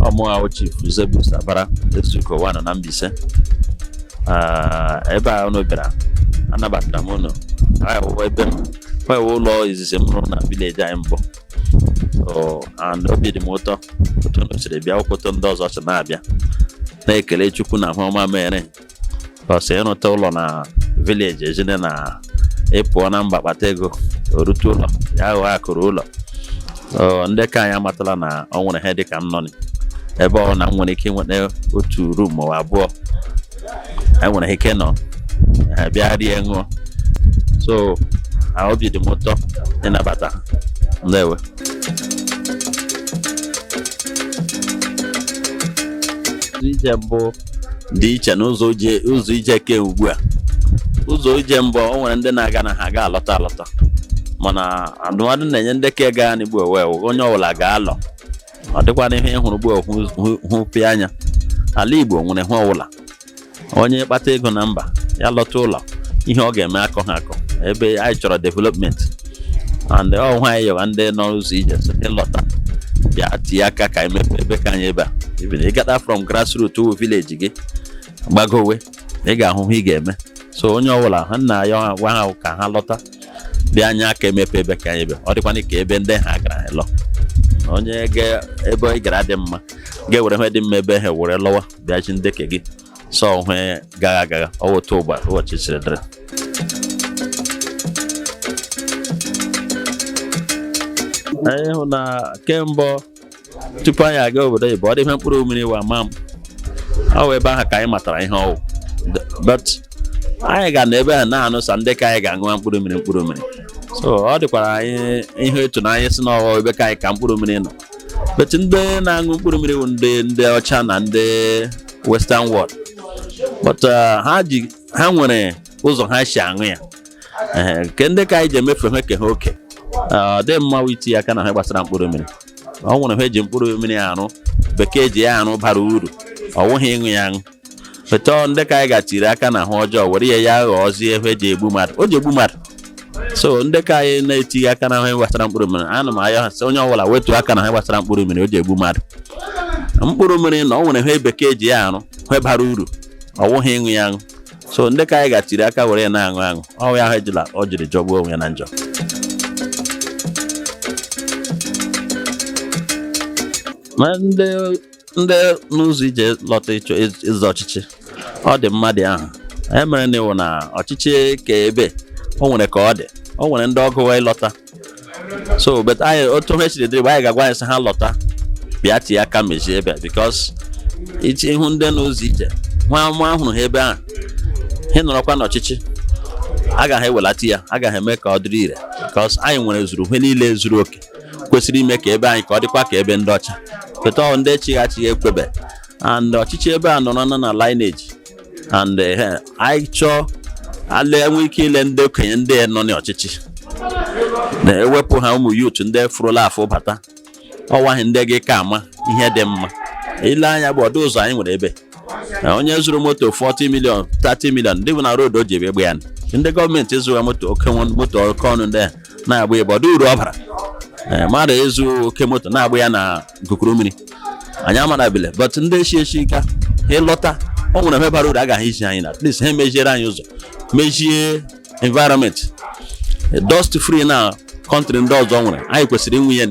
Ọmụawụ Chief Zebus Abara Ezuko Wano na Mbaise. Ah, ebe a unu bịara, anabatara m unu. Anyị wụ ebe m ọ wụ ụlọ izizi m rụrụ na village anyị mbụ. So and obi dị m ụtọ otu unu siri bịa, otu ndị ọzọ si na-abịa na-ekele Chukwu na ahụ ọma mere ọsọ ịrụta ụlọ na village ezine na ịpụọ na mba kpata ego o rute ụlọ ya ghọọ akụrụ ụlọ. So, ndị ka anyị amatala na ọ nwere ihe dị ka m nọ ni. Ebe ọ na m nwere ike ịnweta otu room ma ọ bụ abụọ, e nwere ike nọ ha bịa rie ṅụọ. So obi dị m ụtọ ịnabata. Ndewo. Ụzọ ije mbụ dị iche na ụzọ ije ke ugbu a. Ụzọ ije mbụ, o nwere ndị na-aga na ha ga-alọta alọta, mana ndụmọdụ na-enye ndị ka gaa n'igbu owe, onye ọbụla ga-alọ. Ọ dịkwana ihe ị hụrụ ugbu a hụ pịa anya. Ala Igbo nwere hụ ọbụla onye kpata ego na mba ya lọta ụlọ, ihe ọ ga-eme akọ ha akọ. Ebe anyị chọrọ development and ọhụ anyị yọrọ ndị nọ n'ụzọ ije sị ịlọta bịa tinye aka ka anyị mepe ebe ka anyị ebe a. Even ịgata from grassroots to village gị gbagowe, ị ga-ahụ ihe ị ga-eme. So onye ọbụla ha nna ya gwa ha ka ha lọta bịa nye aka emepe ebe ka anyị ebe ọ dịkwana ka ebe ndị ha gara lọ. Onye ga ebe ị gara dị mma ga-ewere ihe dị mma ebe ha were lọwa bịa chi ndeke gị sọ hụ gaga agaga. Ọ wụ otu ụbọchị siri dịrị. Anyị hụ na kemgbe tupu anyị aga obodo oyibo, ọ dị ihe mkpụrụ mmiri wa ma m ọ wụ ebe ahụ ka anyị matara ihe ọwụ. But anyị ga na ebe a na-anụsa ndị ka anyị ga-aṅụwa mkpụrụ mmiri, mkpụrụ mmiri. So ọ dịkwara anyị ihe ịtụnanya si n'ọghọ ebe ka anyị ka mkpụrụ mmiri nọ, but ndị na-aṅụ mkpụrụ mmiri bụ ndị ọcha na ndị western world, but ha ji ha nwere ụzọ ha si aṅụ ya. Ee, nke ndị ka anyị ji emefu ha ke ha oke. Ọ dị mma itinye aka na ha gbasara mkpụrụ mmiri. Ọ nwere ha eji mkpụrụ mmiri arụ, bekee ji ya arụ bara uru, ọ wụghị ịṅụ ya aṅụ. Peta ndị ka anyị gatiri aka na ahụ ọjọọ were ya ya ghọọzie ebe eji egbu mmadụ, o ji egbu mmadụ. So ndị ka anyị na-etinye aka na ihe gbasara mkpụrụ mmiri, ana m ayọ ha sị onye ọbụla wetuo aka na ihe gbasara mkpụrụ mmiri, o ji egbu mmadụ. Mkpụrụ mmiri na ọ nwere ihe bekee ji ya arụ, ihe bara uru, ọ wụghị ịṅụ ya aṅụ. So ndị ka anyị gatiri aka were ya na-aṅụ aṅụ, ọ ya ahụ ejila o jiri jọgbuo onwe ya na njọ. Ma ndị n'ụzọ ije lọta ịchọ ịzọ ọchịchị, ọ dị mmadụ ahụ e mere na ịwụ na ọchịchị ka ebe o nwere ka ọ dị, o nwere ndị ọgụ wee lọta. So but anyị otu ha siri dịrị, anyị ga-agwa anyị sị ha lọta bịa tinye aka mezie ebe a, because ichi ịhụ ndị n'ụzọ ije nwa nwa hụrụ ha ebe ahụ, ha nọrọkwa n'ọchịchị, agaghị ewelata ya, agaghị eme ka ọ dịrị ire, because anyị nwere zuru ihe niile zuru oke kwesịrị ime ka ebe anyị ka ọ dịkwa ka ebe ndị ọcha pụta. Ọ ndị chighachi ekwebe and ọchịchị ebe a nọrọ na lineage and anyị chọọ ale enwe ike ile ndị okenye ndị nọ n'ọchịchị na-ewepụ ha, ụmụ youth ndị furula afụ bata ọwaghị ndị gị ka ama ihe dị mma. Ile anya bụ ọdụ ụzọ anyị nwere ebe na onye zụrụ moto 40 million, 30 million, ndị bụ na road o ji ebe egbe ya. Ndị gọọmenti ịzụga moto oke moto oke ọnụ ndị a na-agba ebe ọdụ uru ọ bara. Ee, mmadụ ịzụ oke moto na-agba ya na nkukuru mmiri anyị amarabile. But ndị echi echi ka ịlọta, o nwere ebe bara uru agaghị iji anyị na at least ha emeziere anyị ụzọ, mezie environment dust free na country ndị ọzọ nwere, anyị kwesịrị inwe ya.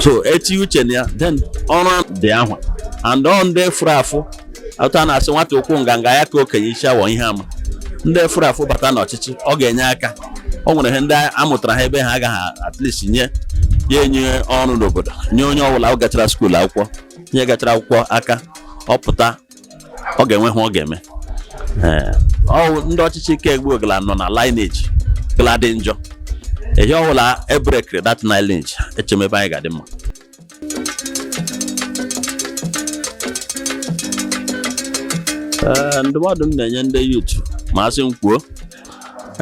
So etinye uche na ya, then ọrụ dị ahụ and ọ ndị furu afụ atụ a na-asị nwata ụkwụ nganga ya ka okenye isi awọ ihe ama. Ndị furu afụ bata n'ọchịchị, ọ ga-enye aka. O nwere ihe ndị amụtara ha ebe ha agaghị at least nye ya enye ọrụ n'obodo, nye onye ọbụla ọ gachara school akwụkwọ, nye gachara akwụkwọ aka ọ pụta, ọ ga-enwe ihe ọ ga-eme. Ee, ọ ndị ọchịchị kegbu gala nọ na lineage gala dị njọ. Ihe ọbụla ebrekiri that lineage, echemebe anyị ga-adị mma. Ee, ndụmọdụ m na-enye ndị youth, ma asị m kwuo,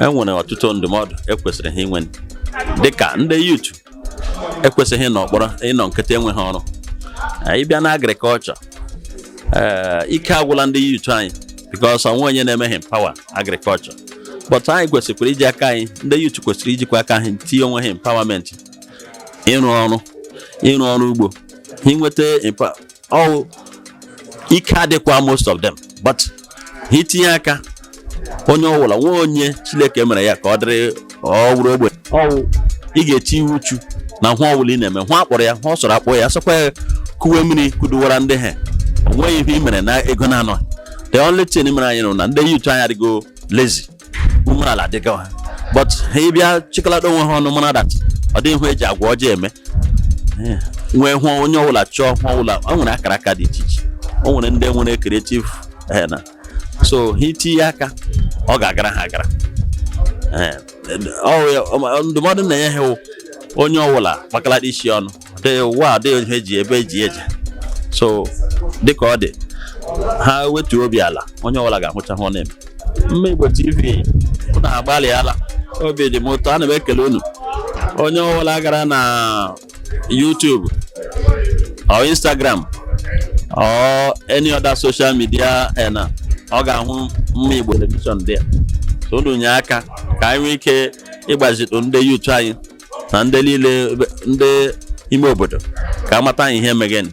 e nwere ọtụtụ ndụmọdụ ekwesịrị ha inwe. Dịka ndị youth ekwesịghị ịnọ mkpọrọ, ịnọ nkịtị enweghị ọrụ. Ịbịa na agriculture, ee, ike agwụla ndị youth anyị because onwe onye na-eme ha empower agriculture. But anyị kwesịkwara iji aka anyị, ndị youth kwesịrị ijikwa aka ha tinye onwe ha empowerment, ịrụ ọrụ, ịrụ ọrụ ugbo. Ha nweta ọ ike adịkwa most of them, but ha itinye aka, onye ọbụla nwa onye Chineke mere ya ka ọ dịrị, ọ wụrụ ogbe ọwụ. Ị ga-eti uchu na hụ ọbụla ị na-eme, hụ akpọrọ ya, hụ ọ sọrọ akpọ ya, sọkwa ya kuwe mmiri kuduwara ndị ha. O nweghị ihe ị mere na ego na-anọ. The only thing mere anyị nụ na ndị youth anyị adịgo lazy, umeala adịgo ha, but ha ịbịa chịkọlata onwe ha ọnụ, mara that ọ dịghị ihe eji agwa ọjọọ eme. Nwee hụ onye ọbụla chọọ hụ ọbụla o nwere akara aka dị iche iche, o nwere ndị nwere creative na so ha itinye aka, ọ ga-agara ha agara. Ndụmọdụ na-enye ha wụ, onye ọbụla kpakalata isi ọnụ dị ụwa, adịghị ihe eji ebe eji eje. So dịka ọ dị, ha wetuo obi ala, onye ọbụla ga-ahụcha ha ọ na-eme. Mma Igbo TV, unu agbalịala, obi dị m ụtọ, ana m ekele unu. Onye ọbụla gara na YouTube or Instagram or any other social media na ọ ga-ahụ Mma Igbo Television dị ya. So unu nye aka ka anyị nwee ike ịgbazitụ ndị youth anyị na ndị niile, ndị ime obodo, ka amata anyị ihe megeni.